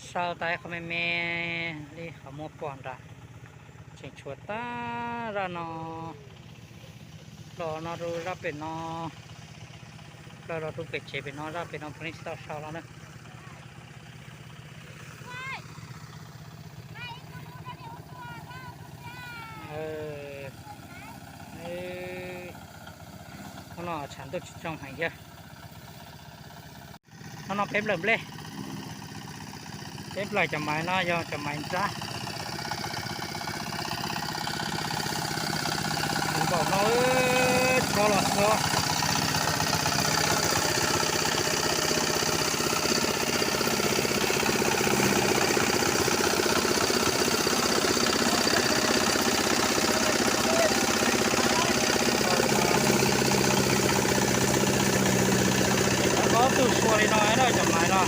Sau tas qhov me me li qhov muag pom nrad, tseem tshuav tag zaj no, los no rau zaj pem no, plaws los rau pem tsev pem no, zaj pem no puav leej tsis tau sau los na. Hnub no tshav ntuj tsis tsoo heev thiab. Hnub no peb nplawm nplej, peb nplawm cov maiv no yog cov maiv nrab. Npaum no, tso los tso. Ob tug sua li no na cov maiv no,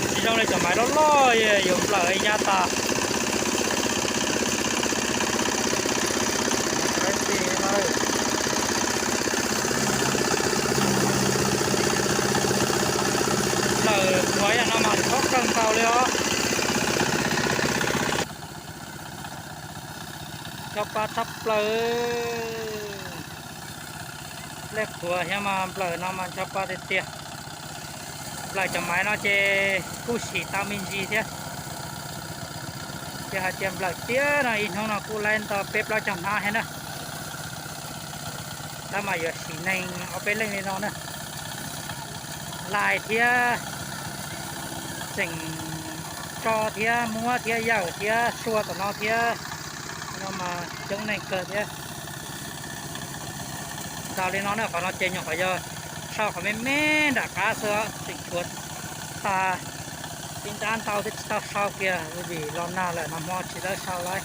tsis zoo li cov maiv loj loj yuav nplawm ib nyab tas. Nplawm qhuav yam no mas txhob kawg nkaus li os. Ncho pa tshaj plaws. Lej qhuav thiab mas nplawm no mas ncho pa tiag tiag. Nplawm cov maiv no ces kuj sim tau me ntsis thiab. Ces hais tias nplawm tiag no ib hnub no kuj laib nto peb plaub caug hnab thiab na. Tab mas yuav sim neeg ob peb leej li no na. Lais thiab, tseem tso thiab muab thiab yawm thiab sua tom no thiab, no mas coob neeg kawg thiab. Ntau li no na, qhov no ces nyuam qhuav yog sau qhov me me nram qab xwb, tseem tshuav tag ib nrab ntau twb tsis tau sau kiag vim los nag lawm, nag hmo tsis tau sau lawm.